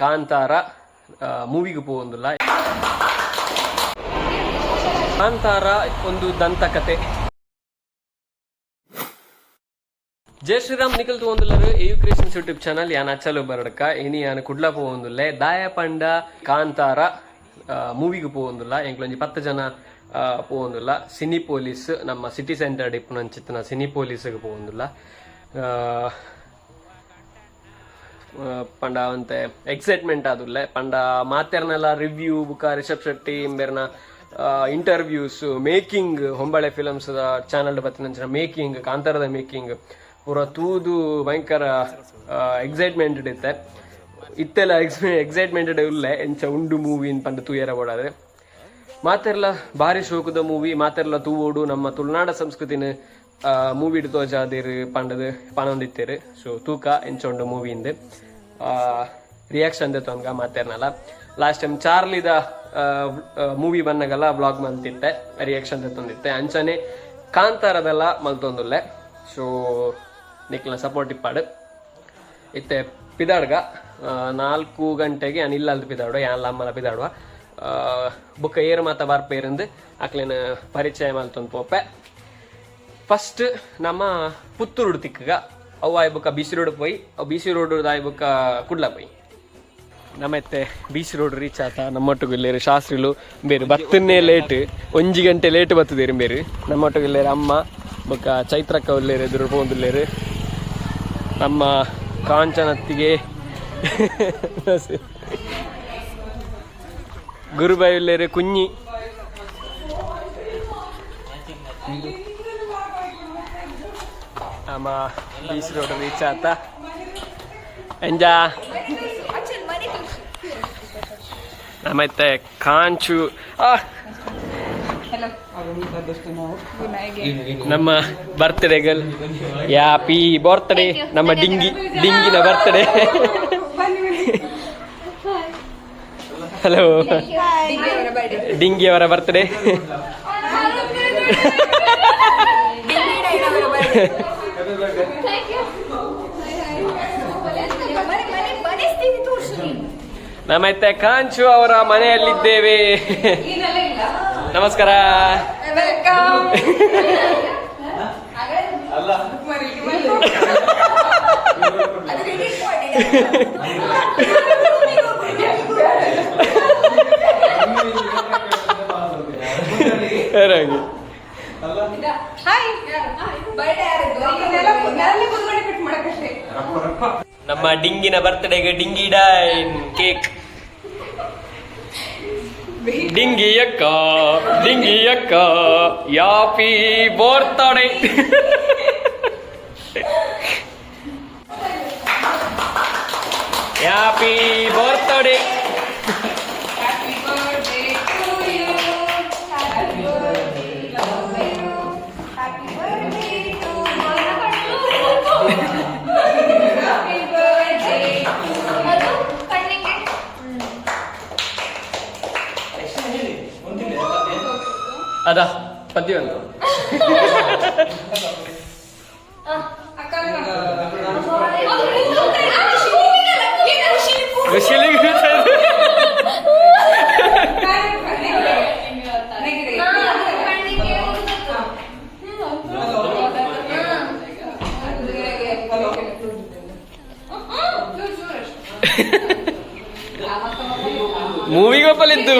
ಕಾಂತಾರ ಮೂವಿಗೆ ಪೋವೊಂದುಲ್ಲ. ಕಾಂತಾರ ಒಂದು ದಂತಕತೆ. ಜೈ ಶ್ರೀರಾಮ್. ನಿಕಲ್ ತೂವೊಂದುಲ್ಲರು ಎಯು ಕ್ರಿಯೇಷನ್ಸ್ ಯೂಟ್ಯೂಬ್ ಚಾನಲ್. ಯಾನ್ ಅಚ್ಚಲು ಬರಡ್ಕ. ಇನಿ ಯಾನ್ ಕುಡ್ಲ ಪೋವೊಂದುಲ್ಲೆ. ದಾಯ ಪಂಡ ಕಾಂತಾರ ಮೂವಿಗೆ ಪೋವೊಂದುಲ್ಲ. ಎಂಕ್ಲೊಂಜಿ 10 ಜನ ಪೋವೊಂದುಲ್ಲ. ಸಿನಿ ಪೊಲೀಸ್, ನಮ್ಮ ಸಿಟಿ ಸೆಂಟರ್ ಇಪ್ಪುನಂಚಿತ್ತಿನ ಸಿನಿ ಪೊಲೀಸ್ಗೆ ಪೋವೊಂದುಲ್ಲ. ಪಂಡ ಒಂತೆ ಎಕ್ಸೈಟ್ಮೆಂಟ್ ಆದುಲ್ಲೆ. ಪಂಡ ಮಾತೆರ್ನೆಲ್ಲ ರಿವ್ಯೂ ಬುಕ್ಕ ರಿಷಬ್ ಶೆಟ್ಟಿ ಇಂಬೆರ್ನ interviews, making, Hombale films channel ಬತ್ತಿನಂಚಿನ ಮೇಕಿಂಗ್, ಕಾಂತಾರದ ಮೇಕಿಂಗ್ ಪೂರ ತೂದು ಭಯಂಕರ ಎಕ್ಸೈಟ್ಮೆಂಟ್ ಇತ್ತೆ. ಇತ್ತೆಲ್ಲ ಎಕ್ಸೈಟ್ಮೆಂಟ್ ಉಲ್ಲೆ, ಎಂಚ ಉಂಡು ಮೂವಿ ಪಂಡ ತೂಯರ ಬೋಡಾದ್ರೆ. ಮಾತೆರ್ಲ ಬಾರಿ ಶೋಕುದ ಮೂವಿ, ಮಾತೆರ್ಲ ತೂವೋಡು. ನಮ್ಮ ತುಳುನಾಡ ಸಂಸ್ಕೃತಿನ ಮೂವಿಡ್ ತೋಜಾದಿರ್ ಪಂಡದು ಪನೊಂದಿತ್ತೇರು. ಸೊ ತೂಕ ಎಂಚ ಉಂಡು ಮೂವಿ ಇಂದು ರಿಯಾಕ್ಷನ್ ದೆತ್ತೊನ್ಗ ಮಾತೆರ್ನಲ. ಲಾಸ್ಟ್ ಟೈಮ್ ಚಾರ್ಲಿದ ಮೂವಿ ಬನ್ನಗಲ್ಲ ವ್ಲಾಗ್ ಮಲ್ತಿತ್ತೆ, ರಿಯಾಕ್ಷನ್ ದೆತ್ತೊಂದಿತ್ತೆ. ಅಂಚನೆ ಕಾಂತಾರದೆಲ್ಲ ಮಲ್ತೊಂದುಲ್ಲೆ. ಸೊ ನಿಕ್ಲ ಸಪೋರ್ಟ್ ಇಪ್ಪಾಡು. ಇತ್ತೆ ಪಿದಾಡ್ಗ. 4 ಗಂಟೆಗೆ ಯಾನ್ ಇಲ್ಲಲ್ದು ಪಿದಾಡುವ, ಯಾನ್ಲ ಅಮ್ಮಲ ಪಿದಾಡುವ. ಬೊಕ್ಕ ಏರು ಮಾತ ಬರ್ಪೇರಿಂದು ಅಕ್ಲೆನ ಪರಿಚಯ ಮಲ್ತೊಂದು ಪೋಪೆ. ಫಸ್ಟ್ ನಮ್ಮ ಪುತ್ತೂರುಡು ತಿಕ್ಕಗ. ಅವು ಆಯ್ ಬೊಕ್ಕ ಬಿ ಸಿ ರೋಡ್ ಪೋಯಿ, ಅವು ಬಿ ಸಿ ರೋಡ್ ಆಯ್ ಬೊಕ್ಕ ಕುಡ್ಲ ಪೋಯಿ. ನಮ್ಮತ್ತೆ ಬಿ ಸಿ ರೋಡ್ ರೀಚ್ ಆತ. ನಮ್ಮೊಟ್ಟಿಗೆ ಇಲ್ಲೇರು ಶಾಸ್ತ್ರಿಲು ಬೇರು. ಬತ್ತನ್ನೇ ಲೇಟ್, 1 ಗಂಟೆ ಲೇಟ್ ಬತ್ತದೇರು ಬೇರು. ನಮ್ಮೊಟ್ಟಿಗೆ ಇಲ್ಲೇರು ಅಮ್ಮ ಬೊಕ್ಕ ಚೈತ್ರಕ್ಕ ಉಲ್ಲೇರು, ಎದುರು ಪೋಂದುಲ್ಲೇರು. ನಮ್ಮ ಕಾಂಚನತ್ತಿಗೆ, ಗುರುಬಾಯಿ ಉಲ್ಲೇರು. ಕುഞ്ഞಿ ನಮ್ಮ ಬಿ ಸಿ ರೋಡ್ ರೀಚ್ ಆತ. ಎಂಜಾ ನಮ್ಮತ್ತೆ ಕಾಂಚು ಆ ನಮ್ಮ ಬರ್ತ್ಡೇ ಗರ್ಲ್, ಹ್ಯಾಪಿ ಬರ್ತ್ಡೇ. ನಮ್ಮ ಡಿಂಗಿ, ಡಿಂಗಿನ ಬರ್ತ್ಡೇ. ಹಲೋ, ಡಿಂಗಿಯವರ ಬರ್ತ್ಡೇ. ನಮ್ಮತ್ತೆ ಕಾಂಚು ಅವರ ಮನೆಯಲ್ಲಿದ್ದೇವೆ. ನಮಸ್ಕಾರ. ನಮ್ಮ ಡಿಂಗಿನ ಬರ್ತ್ಡೇಗೆ ಡಿಂಗಿ ಡೈನ್ ಕೇಕ್. ಡಿಂಗಿ ಅಕ್ಕ, ಡಿಂಗಿ ಅಕ್ಕ, ಯಾಪಿ birthday, happy birthday. ಅದ ಪದ್ಯ ಒಂದು. ಮೂವಿಗೆ ಒಪ್ಪಲಿದ್ದು.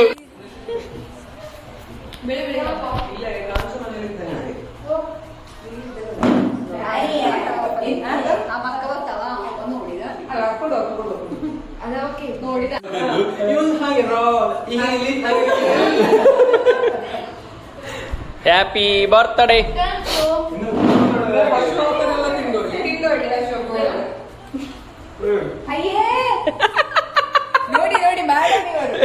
Happy birthday. ನೋಡಿ ನೋಡಿ, ಮೇಡಮ್ ಇವರು.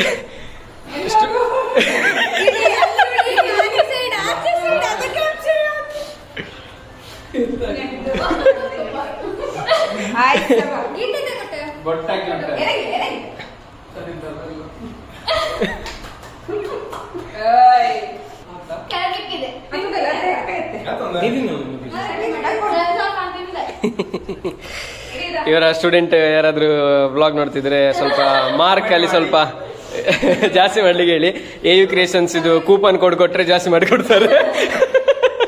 ಇವರ ಸ್ಟೂಡೆಂಟ್ ಯಾರಾದರೂ ವ್ಲಾಗ್ ನೋಡ್ತಿದ್ರೆ ಸ್ವಲ್ಪ ಮಾರ್ಕ್ ಅಲ್ಲಿ ಸ್ವಲ್ಪ ಜಾಸ್ತಿ ಮಾಡ್ಲಿಕ್ಕೆ ಹೇಳಿ. ಎ you creations ಇದು ಕೂಪನ್ ಕೋಡ್ ಕೊಟ್ರೆ ಜಾಸ್ತಿ ಮಾಡಿಕೊಡ್ತಾರೆ.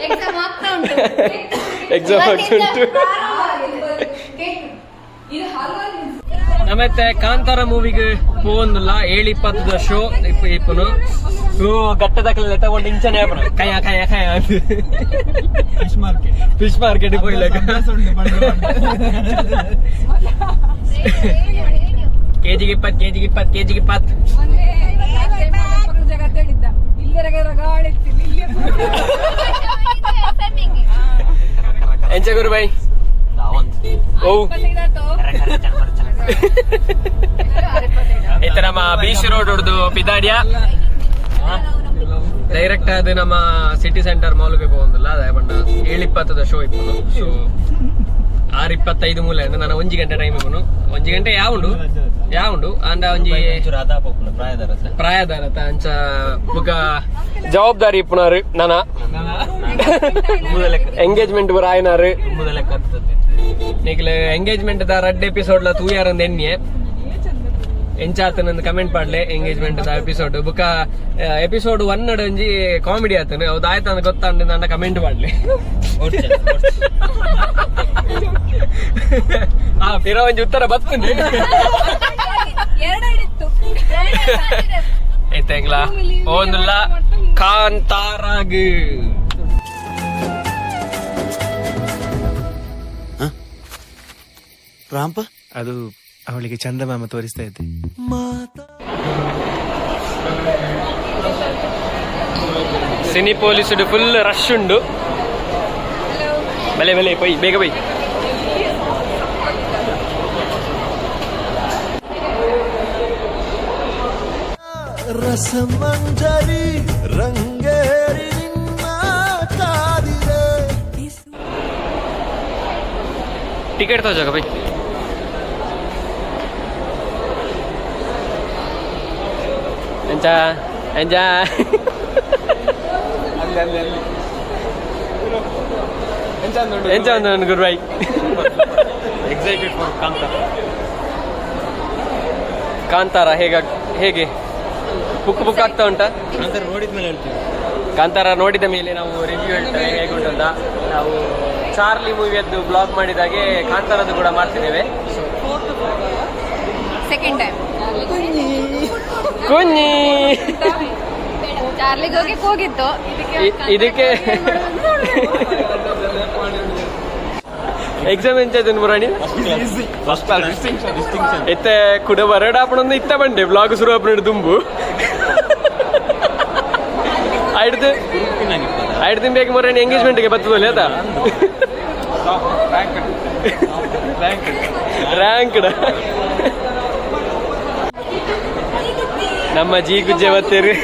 ಎಕ್ಸಾಮ್ ಆಗ್ತಾ ಉಂಟು. ಎಕ್ಸಾಮ್ ಆಗ್ತಾ ಉಂಟು. ನಮ್ಮತ್ತೆ ಕಾಂತಾರ ಮೂವಿಗೆ ಪೋಂದುಲ್ಲ 7:20 ಶೋ ಇಪ್ಪ ಇಪ್ಪನು ಗಟ್ಟದಕ್ಕಲ್ಲ ತಗೊಂಡು ಇಂಚನೆ ಆಪುನ ಕಯ ಕಯ ಕಯ ಅಂತ. Fish market. ಫಿಶ್ ಮಾರ್ಕೆಟ್ ಪೋಯ್ಲಕ. ಕೆಜಿಗೆ 20, ಕೆಜಿಗೆ 20, ಕೆಜಿಗೆ 20. ಎಂಚ ಗುರು ಬೈ? ಓ, ಇತ್ತ ನಮ್ಮ ಬೀಚ್ ರೋಡ್ ಹೊಡ್ದು ಪಿದಾಡಿಯ ಡೈರೆಕ್ಟ್ ಅದು ನಮ್ಮ ಸಿಟಿ ಸೆಂಟರ್ ಮಾಲ್ಗೆ ಹೋಗಂದಿಲ್ಲ. ಅದೇ ಬಂಡ 7:20 ಶೋ ಇಪ್ಪನು. ಸೊ 6:25 ಮೂಲೆ ಅಂದ್ರೆ ನಾನು ಒಂಜಿ ಗಂಟೆ ಟೈಮ್ ಇಪ್ಪನು. ಒಂಜಿ ಗಂಟೆ ಯಾವುಂಡು ಯಾವುಂಡು ಅಂಡ ಒಂಜಿ ಪ್ರಾಯದಾರತ ಅಂಚ ಬುಕ ಜವಾಬ್ದಾರಿ ಇಪ್ಪುನಾರು ನನ ಎಂಗೇಜ್ಮೆಂಟ್ ಪೂರ ಆಯ್ನಾರು. ನಿಕ್ಲೆ ಎಂಗೇಜ್ಮೆಂಟ್ the ರಡ್ಡ್ ಎಪಿಸೋಡ್ ಲ ತೂಯಾರಂದ್ ಎನ್ನಿಯೆ. ಎಂಚಾತನ ಕಮೆಂಟ್ ಪಾಡ್ಲೆ. ಎಂಗೇಜ್ಮೆಂಟ್ the episode ಬುಕ ಎಪಿಸೋಡ್ 1 ಒಂಜಿ ಕಾಮಿಡಿ ಆತನ ಹೌದು ಆಯ್ತು ಅಂತ ಗೊತ್ತಾಂಡ ನನ್ನ ಕಮೆಂಟ್ ಪಾಡ್ಲೆ. ಆ ಪಿರ ಒಂಜಿ ಉತ್ತರ ಬರ್ತುಂಡು. ಐತೆಂಗ್ಲ ಓಂದುಲ್ಲ ಕಾಂತಾರಾಗ್. ರಾಂಪ. ಅದು ಅವಳಿಗೆ ಚಂದಮಾಮ ತೋರಿಸ್ತಾ ಇದ್ದೆ. ಸಿನಿ ಪೊಲೀಸ್ ಫುಲ್ ರಶ್ ಉಂಡು. ಬಲೆ ಬಲೆ ಪೊಯ್, ಬೇಗ ಬೈ. ರಸಮಂಜರಿ ರಂಗೇರಿ ನಿನ್ನ ಕಾದಿದೆ. ಟಿಕೆಟ್ ತೋಜಾಗ ಬೈ. ಎಂಚ ಎಂಚ? ಅಲ್ಲಿ ಅಲ್ಲಿ ಅಲ್ಲಿ ಎಂಚ? ಎಂಚ ಒಂದು ಗುರು ಬೈ? Excited for Kantara. Kantara ಹೇಗ ಹೇಗೆ ಪುಕ್ ಪುಕ್ ಆಗ್ತಾ ಉಂಟಾ? ಕಾಂತಾರ ನೋಡಿದ್ಮೇಲೆ ಹೇಳ್ತೀವಿ. ಕಾಂತಾರ ನೋಡಿದ ಮೇಲೆ ನಾವು ರಿವ್ಯೂ ಹೇಳ್ತೇವೆ ಹೇಗೆ ಉಂಟು ಅಂತ. ನಾವು ಚಾರ್ಲಿ ಮೂವಿಯದ್ದು ಬ್ಲಾಗ್ ಮಾಡಿದಾಗೆ ಕಾಂತಾರದ್ದು ಕೂಡ ಮಾಡ್ತಿದ್ದೇವೆ. Second time. ಕುഞ്ഞಿ. ಚಾರ್ಲಿಗೆ ಹೋಗಿ ಹೋಗಿತ್ತು. ಇದಕ್ಕೆ ಎಕ್ಸಾಮ್ ಎಂಚ ಮುರಾಣಿ? First class, distinction, distinction. ಇತ್ತೆ ಕುಡ ಬರಡಾಪಣೊಂದು ಇತ್ತ ಬಂಡೆ ಬ್ಲಾಗ್ ಶುರು ಆಪಣ ದುಂಬು ಆಯ್ತು. ಆಯ್ತು, ಬೇಕು ಮುರಾಣಿ ಎಂಗೇಜ್ಮೆಂಟ್ಗೆ ಬರ್ತದಲ್ಲ ಆತ. Rank rank. ರ್ಯಾಂಕ್. ನಮ್ಮ ಜಿ ಗುಜ್ಜೆ ಬತ್ತೀರಿ.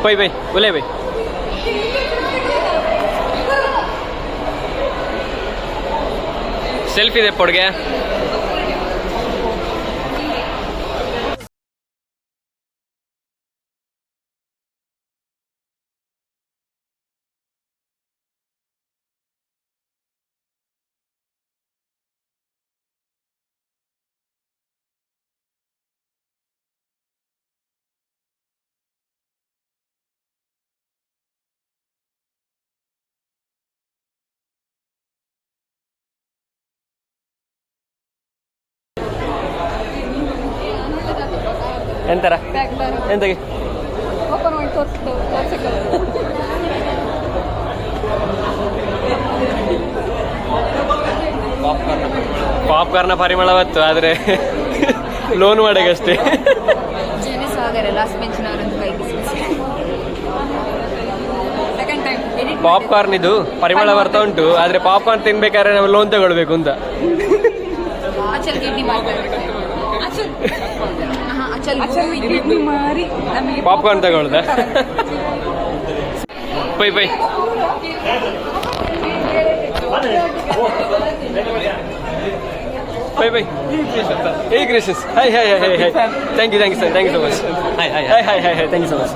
ಬೈ ಬೈ ಒಲೆ ಬೈ. ಸೆಲ್ಫಿ ಇದೆ ಪೊಡ್ಗೆ. ಎಂತರ ಎಂತಗೆ? ಓಪನ್ ಮಾಡಿ ತೋರಿಸ್ತು ತೋರ್ಸಕ್ಕೆ. ಪಾಪ್ಕಾರ್ನ್ ಪರಿಮಳ ಬತ್ತು, ಆದ್ರೆ ಲೋನ್ ಮಾಡಕ್ಕಷ್ಟೇ. ಜನಸಾಗರ ಲಾಸ್ಟ್ ಬೆಂಚ್ನವರೊಂದು ಕೈ. Second time edit. Popcorn ಇದು ಪರಿಮಳ ಬರ್ತಾ ಉಂಟು, ಆದ್ರೆ ಪಾಪ್ಕಾರ್ನ್ ತಿನ್ಬೇಕಾದ್ರೆ ನಾವು ಲೋನ್ ತಗೊಳ್ಬೇಕು ಅಂತ. ಅಚಲ್ ಕಿಡ್ನಿ ಮಾರ್ತಾರೆ. ಅಚಲ್, ಹಾ, ಅಚಲ್ ಅಚಲ್ ಕಿಡ್ನಿ ಮಾರಿ ನಮಗೆ popcorn ತಗೊಳ್ದ. Bye bye bye bye. Hey gracious, hi hi hi hi. Thank you, thank you sir, thank you so much. Hi hi. Hi hi hi hi, thank you so much.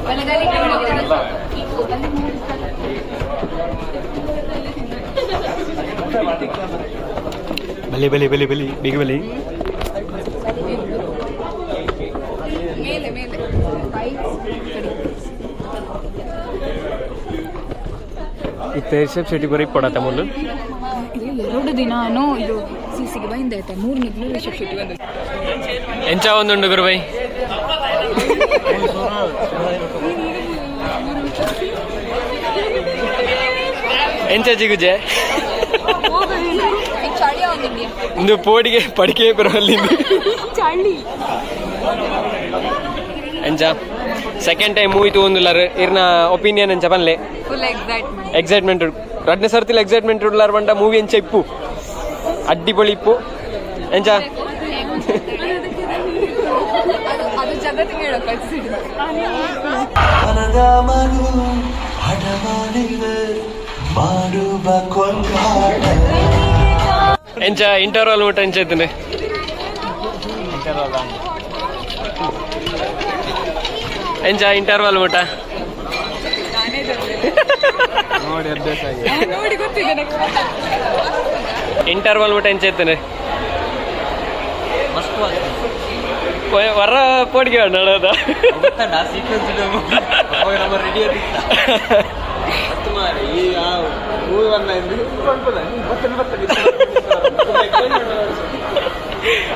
ಬಲಗಾಲಿ. ಬಲಿ ಬಲಿ ಬಲಿ ಬಲಿ ಬಿಗ ಬಲಿ. ಮೇಲೆ ಮೇಲೆ ಇತ್ತೆ ರಿಷಬ್ ಶೆಟ್ಟಿ ಬರೀ ಪಡತ್ತ ಮುಲ್ಲು. ಎರಡು ದಿನಾನು ಇದು ಸಿಸಿಗೆ ಬೈಂದ ಆಯ್ತಾ, ಮೂರನೇ ದಿನ ರಿಷಬ್ ಶೆಟ್ಟಿ ಬಂದ. ಎಂಚ ಒಂದುಂಡು ಗುರುಬೈ? ಎಂಚ ಜಿಗುಜೆ? ಚಳಿ ಒಂದಿದ್ಯಾ? ಇಂದು ಪೋಡಿಗೆ ಪಡಿಕೆ ಬರಲಿ. ಚಳಿ. ಎಂಚ second time movie ತೂವೊಂದುಲ್ಲಾರ್, ಇರ್ನ ಒಪಿನಿಯನ್ ಎಂಚ ಪನ್ಲೆ? Full excitement. Excitement. ರಡ್ನೇ ಸರ್ತಿಲ excitement Ullal ಬಂಡ ಮೂವಿ ಎಂಚ ಇಪ್ಪು? ಅಡ್ಡಿಪೊಳಿ ಇಪ್ಪು. ಎಂಚ? ಅದು ಅದು ಜಗತ್ತಿಗೆ ಹೇಳೋ ಕಳ್ಸಿದ್ರು. ಮನದ ಮನು ಹಠಮಾಡಿದೆ ಮಾಡುವ ಕೊಂಡಾಟ. ಎಂಚ ಇಂಟರ್ವಲ್ ಊಟ ಎಂಚ ಇತ್ತಂಡೆ? ಎಂಚ ಇಂಟರ್ವಲ್ ಊಟ? ನೋಡಿ ಅಭ್ಯಾಸ ಆಗಿದೆ. ನೋಡಿ ಗೊತ್ತಿದೆ ನೆಕ್ಸ್ಟ್. ಇಂಟರ್ವಲ್ ಊಟ ಎಂಚ ಇತ್ತಂಡೆ? ಮಸ್ತ್. ವರ ಪೋಡಿಗೆ ನಡೋದ. ಗೊತ್ತಂಡ ಸೀಕ್ವೆನ್ಸ್ ಅವಾಗ ನಮ್ಮ ರೆಡಿ ಆಗಿತ್ತ ಮಾರೆ ಈ ಮೂವಿ ಬಂದ.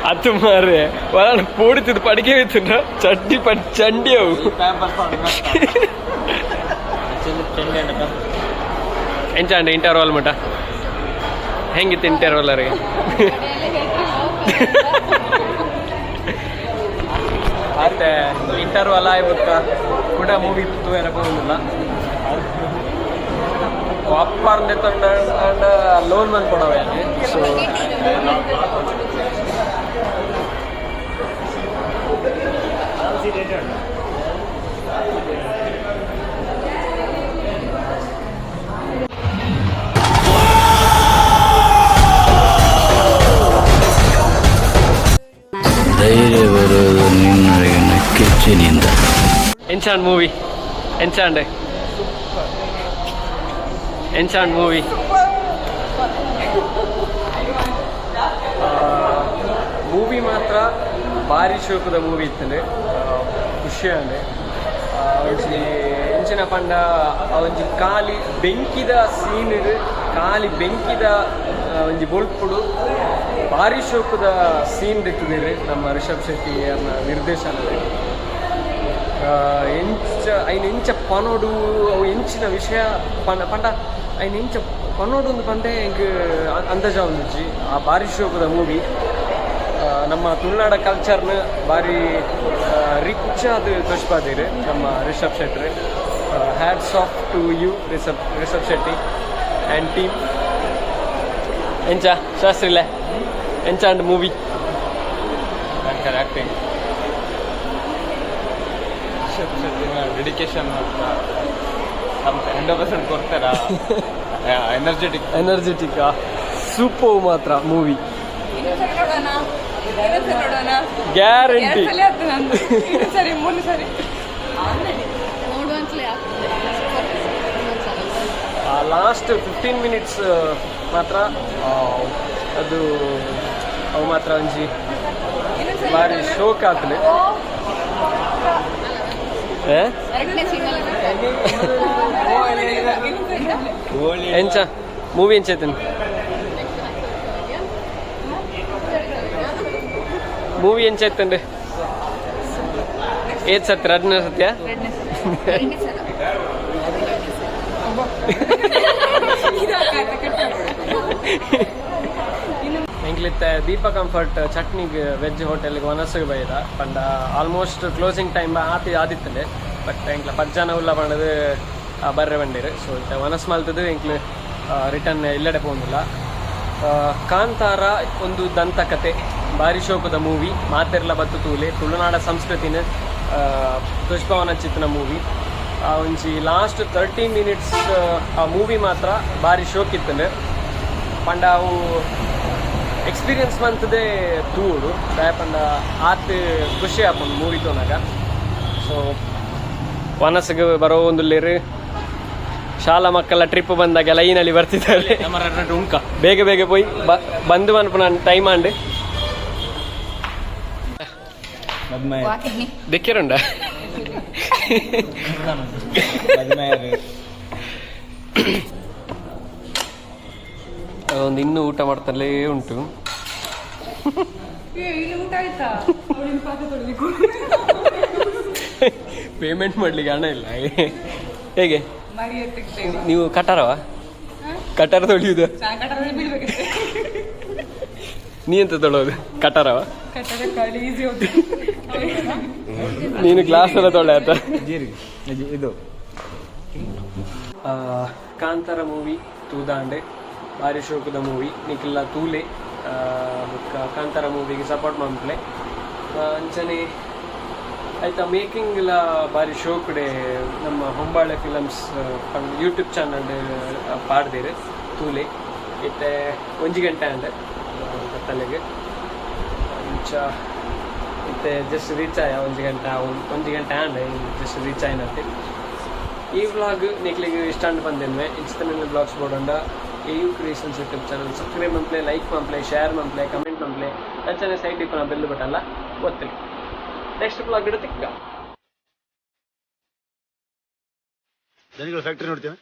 ಅತ್ತು ಮಾರೆ, ವರ ಪೋಡಿತಿದ್ದು ಪಡಿಕೆ ಇತ್ತು ಚಡ್ಡಿ ಪಡ್ ಚಂಡಿ ಅವು. ಚೆಂಡೆ. ಎಂಚ ಅಂಡ ಇಂಟರ್ವಲ್ ಮಟ ಹೆಂಗಿತ್ತು ಇಂಟರ್ವಲ್ ಅವರಿಗೆ? ಮತ್ತೆ ಇಂಟರ್ವಲ್ ಆಯ್ಬುಕ್ಕ ಕೂಡ ಮೂವಿ ತೂಯರ ಹೋಗುದಿಲ್ಲ. ಅಪ್ಪರ್ನೆ ತೊಂಡ ಲೋನ್ ಬಂದು ಸೊ. ಧೈರ್ಯ ಬರೋದು ನಿನ್ನೊಳಗಿನ ಕಿಚ್ಚಿನಿಂದ. ಎಂಚಾಂಡ್ ಮೂವಿ? ಎಂಚಾಂಡ್ ಎಂಚಾಂಡ್ ಮೂವಿ? ಮೂವಿ ಮಾತ್ರ ಭಾರಿ ಶೋಕದ ಮೂವಿ ಇತ್ತಂಡೆ, ಖುಷಿ ಅಂಡೆ. ಒಂಜಿ ಎಂಚಿನ ಪಂಡ ಆ ಒಂಜಿ ಖಾಲಿ ಬೆಂಕಿದ ಸೀನ್, ಖಾಲಿ ಬೆಂಕಿದ ಒಂಜಿ ಬೊಲ್ಪುಡು ಭಾರಿ ಶೋಕದ ಸೀನ್ ಇರ್ತದೆ ನಮ್ಮ ರಿಷಬ್ ಶೆಟ್ಟಿ ಅವರ ನಿರ್ದೇಶನದಲ್ಲಿ. ಎಂಚ ಐನ್ ಎಂಚ ಪನೋಡು, ಅವು ಎಂಚಿನ ವಿಷಯ ಪಂಡ ಪಂಡ ಐನ್ ಎಂಚ ಪನೋಡು ಒಂದು ಪಂಡೆ ಎಂಕ್ ಅಂದಾಜ ಒಂದಿಜ್ಜಿ. ಆ ಭಾರಿ ಶೋಕದ ಮೂವಿ. ನಮ್ಮ ತುಳುನಾಡ ಕಲ್ಚರ್ನ ಭಾರಿ ರಿಚ್ ಆದ್ ತೋಜ್ಪಾದೆರ್ ನಮ್ಮ ರಿಷಬ್ ಶೆಟ್ರ್. Hats off to you Rishab Shetty and team. ಎಂಚ ಶಾಸ್ತ್ರಿಲೆ, ಎಂಚ and movie? Acting, Rishab dedication 100% ಕೊಡ್ತಾರ, energetic. Energetic, super ಮಾತ್ರ ಮೂವಿ. ಇನ್ನೊಂದ್ಸರಿ ನೋಡೋಣ, ಇನ್ನೊಂದ್ಸರಿ ನೋಡೋಣ. ಗ್ಯಾರಂಟಿ. ಎರಡು ಸಲ ಆಗ್ತದೆ ನಂದು. ಇನ್ನೊಂದ್ ಸರಿ, ಮೂರು ಸರಿ. ನೋಡುವಂತಲೇ ಆಗ್ತದೆ. ಲಾಸ್ಟ್ 15 ಮಿನಿಟ್ಸ್ ಮಾತ್ರ ಅದು ಅವು ಮಾತ್ರ ಒಂಜಿ ಬಾರಿ ಶೋಕ್ ಆತನೆ. ಎರಡನೇ ಸೀನಲ್ಲಿ. ಎಂಚ ಮೂವಿ? ಎಂಚ ಐತನ್ ಮೂವಿ? ಎಂಚ ಐತನ್ರಿ? ಏತ್ ಸತ್ಯ? ರಡ್ನೇ ಸತ್ಯ. ಎರಡನೇ ಸಲ. ಇದಾಗ್ತದೆ, ಕಟ್ ಮಾಡ್ಬಿಡು. ಎಂಕ್ಲಿತ್ತೆ ದೀಪ ಕಂಫರ್ಟ್ ಚಟ್ನಿಗ್ ವೆಜ್ ಹೋಟೆಲ್ಗೆ ವನಸ್ಸಿಗೆ ಬೈದ ಪಂಡ almost closing time ಆತಿ ಆದಿತ್ತಂಡೆ. ಬಟ್ ಎಂಕ್ಲ ಪತ್ತು ಜನ ಉಲ್ಲ ಪಂಡದು ಬರ್ರೆ ಬಂಡೀರು. ಸೊ ಇತ್ತೆ ವನಸ್ ಮಲ್ತದು ಎಂಕ್ಲು ರಿಟರ್ನ್ ಇಲ್ಲಡೆ ಪೋಂದಿಲ್ಲ. ಕಾಂತಾರ ಒಂದು ದಂತಕತೆ, ಬಾರಿ ಶೋಕದ ಮೂವಿ. ಮಾತೆರ್ಲ ಬತ್ತು ತೂಲೆ. ತುಳುನಾಡ ಸಂಸ್ಕೃತಿನ ಪುಷ್ಪವನ ಚಿತ್ನ ಮೂವಿ. ಒಂಜಿ ಲಾಸ್ಟ್ 30 ಮಿನಿಟ್ಸ್ ಆ ಮೂವಿ ಮಾತ್ರ ಬಾರಿ ಶೋಕ್ ಇತ್ತಂಡೆ. ಪಂಡ ಅವು ಎಕ್ಸ್ಪೀರಿಯನ್ಸ್ ಮಂತದೆ ತೂಡು ದಾಯ ಪಂಡ ಆತ್ ಖುಷಿ ಆಪುಂಡು ಮೂವಿ ತೂನಗ. ಸೊ ವನಸ್ಗೆ ಬರೋ ಒಂದು ಲೇರು. ಶಾಲಾ ಮಕ್ಕಳ ಟ್ರಿಪ್ ಬಂದಾಗ ಲೈನಲ್ಲಿ ಬರ್ತಿದ್ದಾರೆ. ನಮ್ಮ ರಡ್ಡು ಉಂಕ. ಬೇಗ ಬೇಗ ಪೋಯಿ ಬಂದು ಮನ್ಪುನ ಟೈಮ್ ಆಂಡ್. ದೆಕ್ಕಿರುಂಡ. ಒಂದು ಇನ್ನೂ ಊಟ ಮಾಡ್ತಲೇ ಉಂಟು. ಇಲ್ಲಿ ಊಟ ಆಯ್ತಾ? ಅವಳಿನ ಪಾತ್ರೆ ತೊಳಿಬೇಕು. ಪೇಮೆಂಟ್ ಮಾಡ್ಲಿಕ್ಕೆ ಹಣ ಇಲ್ಲ, ಹೇಗೆ? ಮರಿ ಎತ್ತಿಗ್ತೇವೆ. ನೀವು ಕಟಾರವ ಕಟಾರ ತೊಳೆಯುವುದು? ಕಟರಲ್ಲಿ ಬೀಳ್ಬೇಕಷ್ಟೇ. ನೀ ಎಂತ ತೊಳೋದು, ಕಟಾರವ? ಕಟರ ಕಾಳಿ ಈಸಿ ಹೋಗ್ತದೆ. ನೀನು ಗ್ಲಾಸ್ ಎಲ್ಲ ತೊಳೆ ಆತ. ಜೀರಿಗೆ ಇದು. ಕಾಂತಾರ ಮೂವಿ ತೂದಾಂಡೆ, ಬಾರಿ ಶೋಕದ ಮೂವಿ. ನಿಖಿಲ್ಲ ತೂಲೆ, ಬೊಕ್ಕ ಕಾಂತಾರ ಮೂವಿಗೆ ಸಪೋರ್ಟ್ ಮನ್ಪುಲೆ. ಅಂಚನೆ ಆಯ್ತಾ ಮೇಕಿಂಗ್ಲ ಬಾರಿ ಶೋಕುಡೆ ನಮ್ಮ ಹೊಂಬಾಳೆ ಫಿಲಮ್ಸ್ ಯೂಟ್ಯೂಬ್ ಚಾನಲ್ ಪಾಡ್ದೇರು, ತೂಲೆ. ಇತ್ತೆ 1 ಗಂಟೆ ಅಂಡೆ ಕತ್ತಲೆಗೆ. ಅಂಚ ಇತ್ತೆ ಜಸ್ಟ್ ರೀಚ್ ಆಯ 1 ಗಂಟೆ, 1 ಗಂಟೆ ಆಂಡ್ ಜಸ್ಟ್ ರೀಚ್ ಆಯ್ನತ್ತೆ. ಈ ವ್ಲಾಗ್ ನಿಕ್ಲಿಗೆ ಇಷ್ಟ ಅಂಡ್ ಬಂದೇನ್ವೆ. ಇಂಚಿನ ಬ್ಲಾಗ್ಸ್ ಬೋಡಂಡ A U creations YouTube channel subscribe ಮನ್ಪ್ಲೆ, ಲೈಕ್ ಮನ್ಪ್ಲೆ, ಶೇರ್ ಮನ್ಪ್ಲೆ, ಕಮೆಂಟ್ ಮನ್ಪ್ಲೆ. ಅಂಚನೆ ಸೈಡ್ ಇಪ್ಪನ ಬೆಲ್ ಬಟನ್ಲ ಒತ್ತಲಿ. ನೆಕ್ಸ್ಟ್ ವ್ಲಾಗ್ ಇಡ ತಿಕ್ಕ. ದನಿಗಳ ಫ್ಯಾಕ್ಟರಿ ನೋಡ್ತೇವೆ.